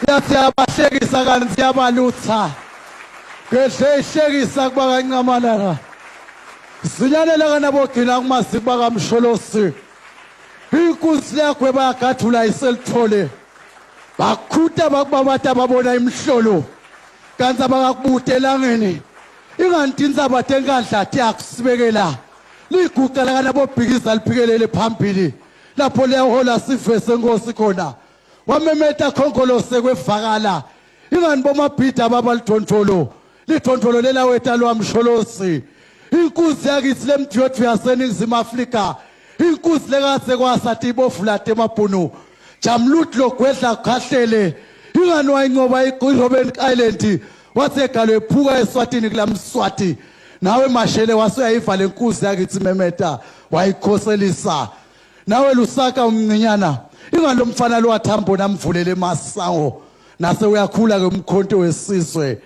Yathi yabahlekisa kanti yabalutha. Gedle ihlekisa kuba kancamalala. Zinyalela kanabogcina kumaziko bakamsholosi. Inkunzi yakho bayagathula iselithole. Bakhuta bakubabata babona imhlolo. Kanti abakakubute elangeni. Inganti insaba tenkandla tiyakusibekela. Liguqa lakanabobhikiza liphikelele phambili. Lapho liyahola sive senkosi khona. Wamemeta khonkolose kwevakala. Ingani bomabhida baba lidondolo. Lidondolo lelaweta lwamsholosi. Inkunzi yakithi lemdiyothu yaseNingizimu Afrika. Inkunzi lekase kwasa tibovula temabhunu. Jamlut logwedla khahlele. Ingani wayinqoba iRobben Island. Wathi egalo ephuka eSwatini kulamswati. Nawe Mashele wase uyayiva lenkunzi yakithi memeta wayikhoselisa. Nawe Lusaka umncinyana ingani lomfana lowathambo namvulele emasango nase uyakhula ke umkhonto wesizwe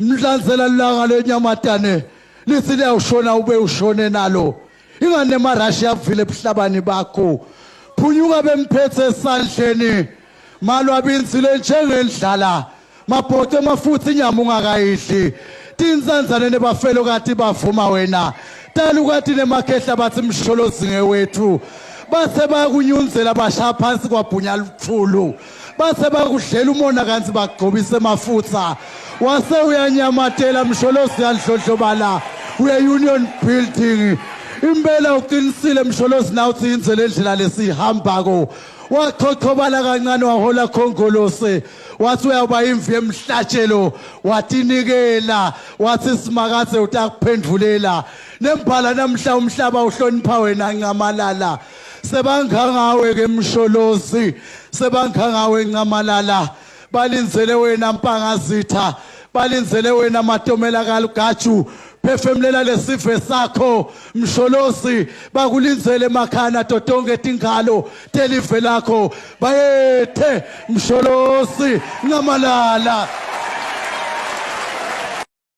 mhlanzela langa lenyamatane lithi liyawushona ube ushone nalo ingani emarashi yavile ebuhlabani bakho phunyuka bemphethe esandleni malwa binzile njengendlala mabhoce mafutha inyama ungakayidli tinsanzane nebafelokati bavuma wena talukati nemakhehla bathi msholozi ngewethu base bayakunyunzela bashaya phansi kwabhunya luthulu base bakudlela umona kanti bagcobise emafutha wase uyanyamatela msholozi yandlondlobala uye union building impela uqinisile msholozi nawe uthi yinze le ndlela lesihambako wachochobala kancane wahola khongolose wathi uyawuba imvu yemhlatshelo watinikela wathi simakadze utakuphendvulela nembhala namhla umhlaba uhlonipha wena ncamalala sebangangawe ke msholozi sebangangawe ncamalala balinzele wena mpangazitha balinzele wena matomela kalugaju phefemulela lesive sakho msholozi bakulinzele emakhaya nato tonke tinkhalo telive lakho bayethe msholozi ncamalala.